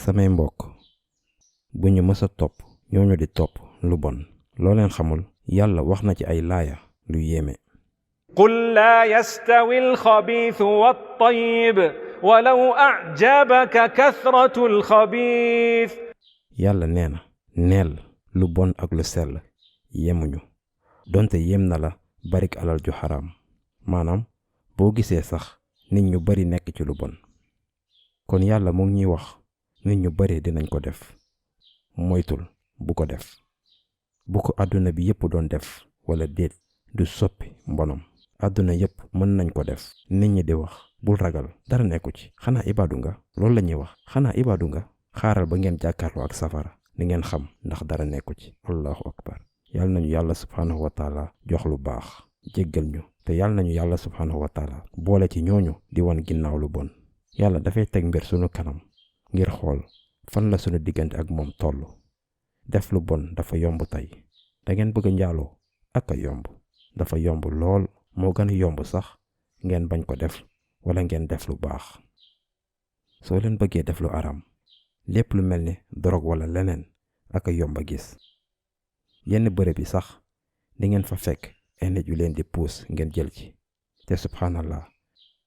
samay mbokk bu ñu mës a topp ñooñu di topp lu bon loo leen xamul yàlla wax na ci ay laaya lu yéeme. قل لا يستوي الخبيث والطيب ولو أعجبك كثرة الخبيث. yàlla nee na neel lu bon ak lu sell yemuñu donte yem na la barik alal ju xaraam maanaam boo gisee sax nit ñu bari nekk ci lu bon. kon yàlla mu ngi ñuy wax nit ñu bari dinañ ko def moytul bu ko def bu ko àdduna bi yépp doon def wala déet du soppi mbonam. àdduna yépp mën nañ ko def nit ñi di wax bul ragal dara nekku ci xanaa ibaadu nga loolu la ñuy wax xanaa ibaadu nga xaaral ba ngeen jàkkaarloo ak safara ni ngeen xam ndax dara nekku ci. allahu akbar. yàlla nañu yàlla subhaanahu wa taala jox lu baax jéggal ñu te yàlla nañu yàlla subhaanahu wa taala boole ci ñooñu di wan ginnaaw lu bon. yàlla dafay teg mbir sunu kanam ngir xool fan la sunu diggante ak moom tollu. def lu bon dafa yomb tey da ngeen bëgg njaaloo ak a yomb dafa yomb lool moo gën a yomb sax ngeen bañ ko def wala ngeen def lu baax. soo leen bëggee def lu araam lépp lu mel ni drogue wala leneen ak a yomb a gis. yenn bërëb yi sax di ngeen fa fekk ay nit yu leen di puus ngeen jël ci te subhanallah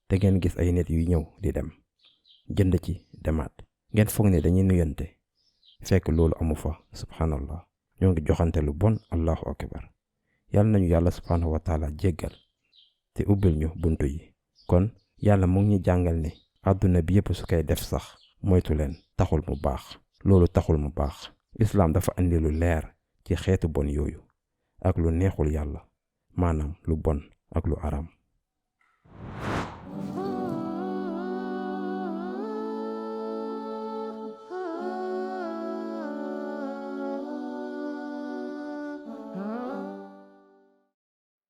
te ngeen gis ay nit yu ñëw di dem jënd ci demaat ngeen foog ne dañuy nuyante fekk loolu amu fa. subhanallah ñoo ngi joxante lu bon. allahu akbar. yàlla nañu yàlla subhaanahu wa taala jéggal te ubbil ñu buntu yi. kon yàlla mu ngi ñu jàngal ne àdduna bi yépp su koy def sax moytu leen taxul mu baax. loolu taxul mu baax. islaam dafa andi lu leer ci xeetu bon yooyu ak lu neexul yàlla maanaam lu bon ak lu araam.